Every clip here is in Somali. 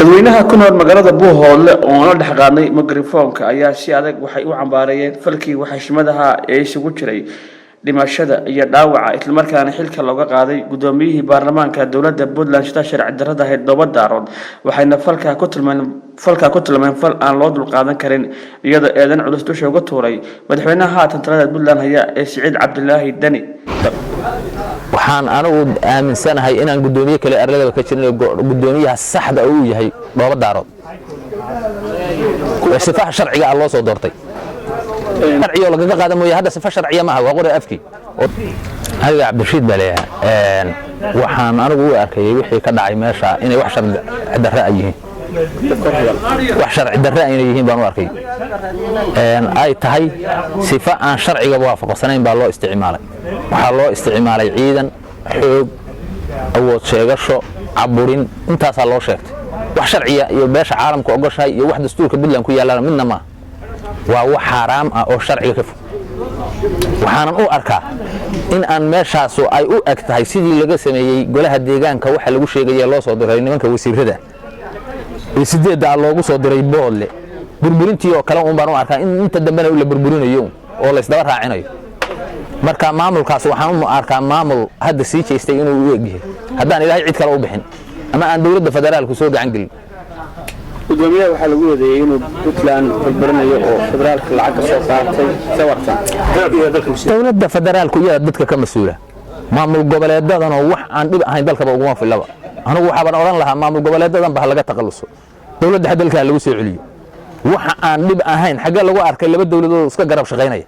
Dadweynaha ku nool magaalada Buuhoodle oo la dhex qaadnay mikrofoonka ayaa si adag waxay u cambaareeyeen falkii waxashimadaha ee isugu jiray dhimashada iyo dhaawaca, islamarkaana xilka looga qaaday gudoomiyihii baarlamaanka dowladda Puntland sida sharci darrada ahayd Dhoobo Daarood. Waxayna falkaa ku tilmaameen fal aan loo dulqaadan karin, iyadoo eedan culus dusha uga tuuray madaxweynaha haatan talada Puntland haya ee Siciid Cabdilaahi Deni. Waxaan anigu aaminsanahay inaan guddoomiye kale arladaba ka jirin, guddoomiyaha saxda uu yahay Dhoobo Daarood ee sifaha sharciga ah loo soo doortay. Sharciyo lagaga qaada mooye, hadda sifa sharciya maaha, waa qori afkii. Aniga Cabdirashiid baa leeyahay. Waxaan anigu u arkayay wixii ka dhacay meesha inay wax sharci darre ay yihiin, wax sharci darre inay yihiin baan u arkay. Ay tahay sifa aan sharciga waafaqsanayn baa loo isticmaalay. Waxaa loo isticmaalay ciidan, xoog, awood sheegasho, caburin, intaasaa loo sheegtay. Wax sharciya iyo beesha caalamka ogoshahay iyo wax dastuurka Puntland ku yaallana midna maaha. Waa wax xaaraam ah oo sharciga ka fog. Waxaanan u arkaa in aan meeshaasu ay u eg tahay sidii laga sameeyey golaha deegaanka. Waxa lagu sheegaya loo soo diray nimanka wasiirada ee sideedda loogu soo diray Boodle, burburintii oo kale un baan u arkaa in inta dambena la burburinayo oo laysdaba raacinayo. Marka maamulkaas waxaan u arkaa maamul hadda sii jeestay inuu u egyahay, haddaan Ilaahay cid kale u bixin ama aan dowladda federaalku soo gacan gelin. Gudoomiyaha waxaa lagu wadeeyey inuu Puntland burburinayo oo federaalka lacag ka soo qaatay sawartan. Dowladda federaalku iyada dadka ka mas-uula. Maamul goboleedadanoo wax aan dhib ahayn dalkaba uguma filaba. Anigu waxaaban odhan lahaa maamul goboleedadan ba ha laga takhaluso, dowladda dalka ha lagu soo celiyo. Waxa aan dhib ahayn xaggee lagu arkay laba dowladood iska garab shaqaynaya?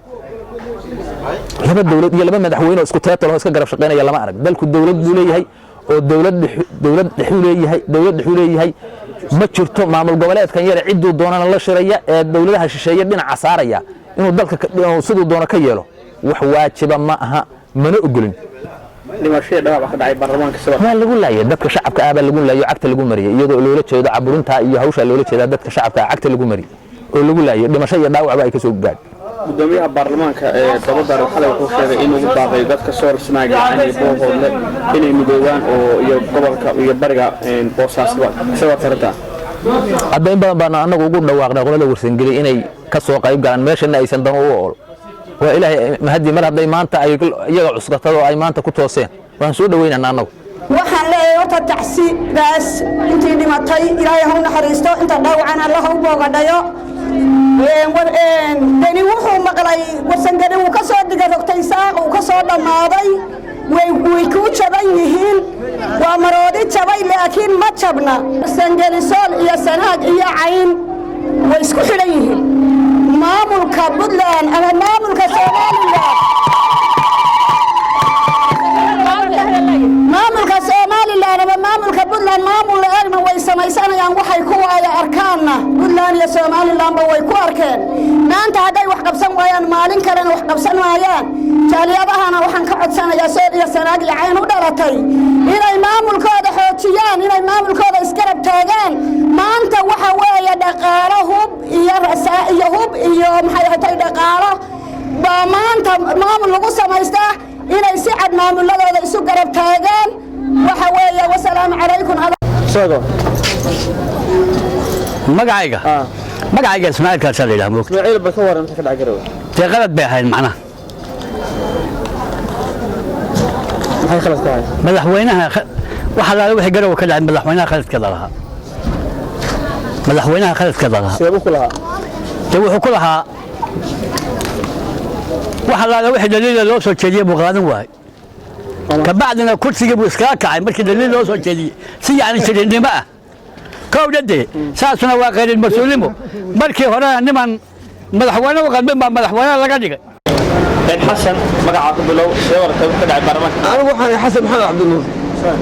Laba dowlad iyo laba madaxweyne oo isku teetalo iska garab shaqaynaya lama arag. Dalku dowlad buu leeyahay oo dowlad dhexuu leeyahay, dowlad dhexuu leeyahay. Ma jirto maamul goboleedkan yare cidduu doonana la shiraya ee dowladaha shisheeye dhinaca saaraya inuu dalka siduu doono ka yeelo. Wax waajiba ma aha, mana ogolin. Dhimashada dhaawac ka dhacay baarlamaanka sabab? Waa lagu laayay, dadka shacabka ah baa lagu laayo, cagta lagu mariyay, iyadoo loola jeedo caburinta iyo hawsha loola jeedaa. Dadka shacabka ah cagta lagu mariyay oo lagu laayay, dhimasho iyo dhaawacba ay ka soo gaadh. Gudoomiyaha baarlamaanka ee Dhoobo Daarood xalay wuxuu sheegay inuu ugu baaqay dadka Sool, Sanaag iyo Buuhoodle inay midoobaan oo iyo gobolka iyo bariga Boosaasba isagoo taranta. Hadda in badan baanu annagu ugu dhawaaqnay qolada Warsangeli inay ka soo qayb galaan meeshana aysan dan u ool. Waa Ilaahay mahadii mar hadday maanta ay iyaga cuskatado oo ay maanta ku tooseen, waan soo dhaweynana annagu. Waxaan leeyahay horta tacsidaas intii dhimatay Ilaahay ha u naxariisto, inta dhaawacan Alla ha u boogadhayo. Deni wuxuu maqlay Warsangeli wuu ka soo diga rogtay, Saaq uu ka soo dhammaaday. Way kuu jaban yihiin, waa maroodi jabay, laakiin ma jabna. Warsangeli Sool iyo Sanaag iyo Cayn way isku xidhan yihiin. Maamulka Puntland ama maamulka Somaliland, maamulka Somaliland ama maamulka Puntland, maamul la-egna way samaysanayaan. Waxay ku waaya arkaanna Puntland iyo Somalilandba way ku arkeen. Maanta hadday wax qabsan waayaan, maalin kalena wax qabsan waayaan. Jaaliyadahana waxaan ka codsanayaa Sool iyo Sanaag iyo Cayn u dhalatay inay maamulkooda xoojiyaan, inay maamulkooda isgarab taagaan. Maanta waxa weeye dhaqaalo, hub iyo rasaa iyo hub iyo maxay ahatay dhaqaalo baa maanta maamul lagu samaystaa. Inay si cad maamuladooda isu garab taagaan waxa weeye. Wasalaamu calaykum. Magacayga Ismaaciil kaasaa la yidhaha, moogta. Ismaaciil, bal ka waran wixii ka dhacay Garowe? Dee qalad bay ahayd macnaha. Maxay khalad ka ahayd? Madaxweynaha wax allaale wixii Garowe ka dhacay madaxweynaha khaladkeeda lahaa, madaxweynaha khaladkeeda lahaa. Seebuu ku lahaa? Dee wuxuu ku lahaa wax allaale wixii daliila loo soo jeediyey buu qaadan waayey. Kabacdina kursigii buu iskaga kacay markii daliil loo soo jeediyey si yacni jirinnimo ah. Kowdha dee saasuna waa qayrin mas-uulnimo. Markii horena niman madaxweyne u qalbin baa madaxweyne laga dhigay. Xasan, magacaa ku bilow, see wartay wixii ka dhacay baarlamaanka? Anigu waxaan Xasan Maxamed Cabdinuur.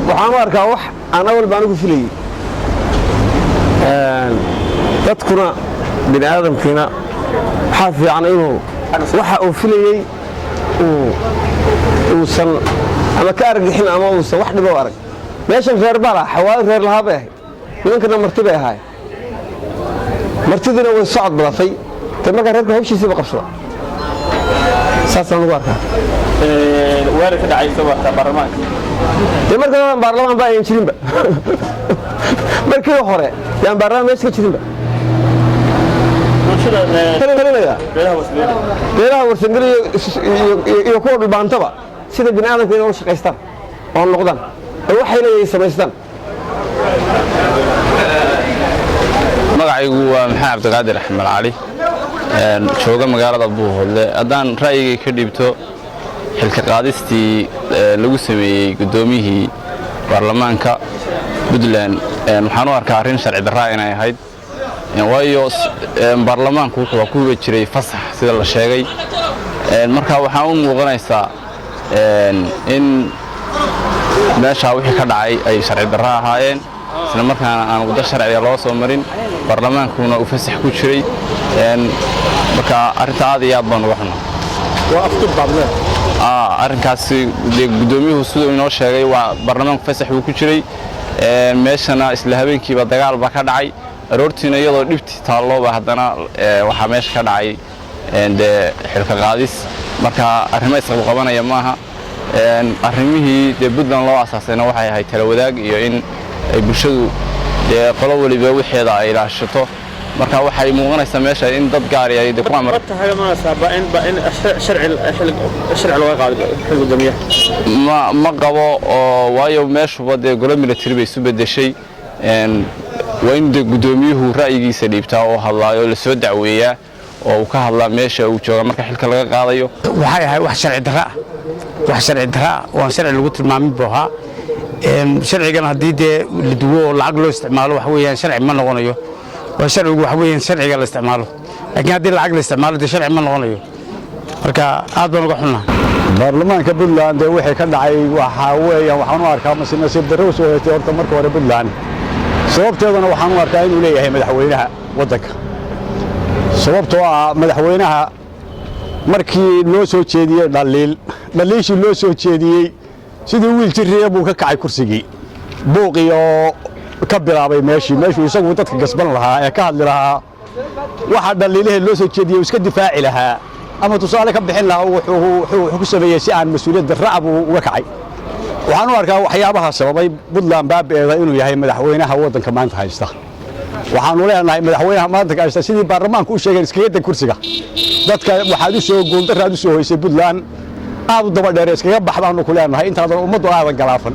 Waxaan u arkaa wax aan awalba anigu filayey. Dadkuna bini aadamkiina waxaa fiican inuu waxa uu filayey uusan ama ka argixin ama uusan wax dhibo arag. Meeshan reer baa lahaa, xawaali reer lahaa bay ahayd. Nimankana marti bay ahaay, martidiina way socod badatay. De markaa reerka hawshiisiiba qabsada, saasaan ugu arkaa. Weerar ka dhacay, see wartaa baarlamaanka? Dee marka hore baarlamaan ba ayan jirinba. Markii hore yaan baarlamaan meesha ka jirinba. Talinaya beelaha Warsangeli iyo kuwa Dhulbaantaba sida bini aadamka inay ula shaqaystaan oo noqdaan oo waxay leeyihiin samaystaan. Magacaygu waa Maxamed Cabdiqaadir Axmed Cali, jooga magaalada Buuhoodle. Haddaan ra'yigay ka dhiibto xilka qaadistii lagu sameeyey guddoomiyihii baarlamaanka Puntland, waxaan u arkaa arrin sharci darraa inay ahayd, waayo baarlamaanku wuxuu ku huba jiray fasax sida la sheegay. Marka waxaan u muuqanaysaa in meeshaa wixii ka dhacay ay sharci darro ahaayeen, isla markaana aan waddo sharciga loo soo marin, baarlamaankuna uu fasax ku jiray. Marka arrinta aad iyo aad baan uga xunaa arrinkaasi. Dee guddoomiyuhu siduu inoo sheegay, waa baarlamaanku fasax buu ku jiray, meeshana isla habeenkiiba dagaal baa ka dhacay. Aroortiina iyadoo dhibti taallooba haddana waxaa meesha ka dhacay dee xilka qaadis. Marka arrimo isqabqabanaya maaha. Arrimihii dee Puntland loo asaasayna waxay ahayd tala wadaag iyo in ay bulshadu dee qolo waliba wixeeda ay ilaashato. Marka waxay muuqanaysaa meesha in dad gaari ay dee ku amar Ma qabo oo waayo meeshuba dee golo military bay isu bedeshay. Waa in dee guddoomiyuhu ra'yigiisa dhiibtaa oo hadlaayo oo lasoo dacweeyaa oo uu ka hadlaa meesha uu jooga marka xilka laga qaadayo. Waxay ahay wax sharci darro ah, wax sharci darro ah oo aan sharci lagu tilmaamin buu ahaa. Sharcigan haddii dee la duwo oo lacag loo isticmaalo, waxa weeyaan sharci ma noqonayo. Waa sharcigu waxa weeyaan sharciga la isticmaalo, laakiin haddii lacag la isticmaalo dee sharci ma noqonayo. Marka aad baan uga xunnahay. Baarlamaanka Puntland dee wixii ka dhacay waxaa weeyaan waxaan u arkaa mase nasiib darro u soo heetay horta marka hore Puntland. Sababteeduna waxaan u arkaa inuu leeyahay madaxweynaha waddanka, sababtoo ah madaxweynaha markii loo soo jeediyey dhaliil, dhaliishii loo soo jeediyey sidii wiil jirriya buu ka kacay kursigii, buuqii oo ka bilaabay meeshii. Meeshuu isagu dadka gasban lahaa ee ka hadli lahaa waxa dhaliilahee loo soo jeediyey, uu iska difaaci lahaa ama tusaale ka bixin lahaa, wuxuu ku sameeyey si aan mas-uuliyad darra buu uga kacay. Waxaan u arkaa waxyaabaha sababay Puntland baabi'eeda inuu yahay madaxweynaha waddanka maanta haysta. Waxaanu leenahay madaxweynaha maanta haysta, sidii baarlamaanku u sheegeen, iskaga deg kursiga. Dadka waxaad u soo guuldarraad u soo hoysay Puntland aad u daba dheer, iskaga bax baanu ku leenahay intaadan ummaddu aadan galaafan.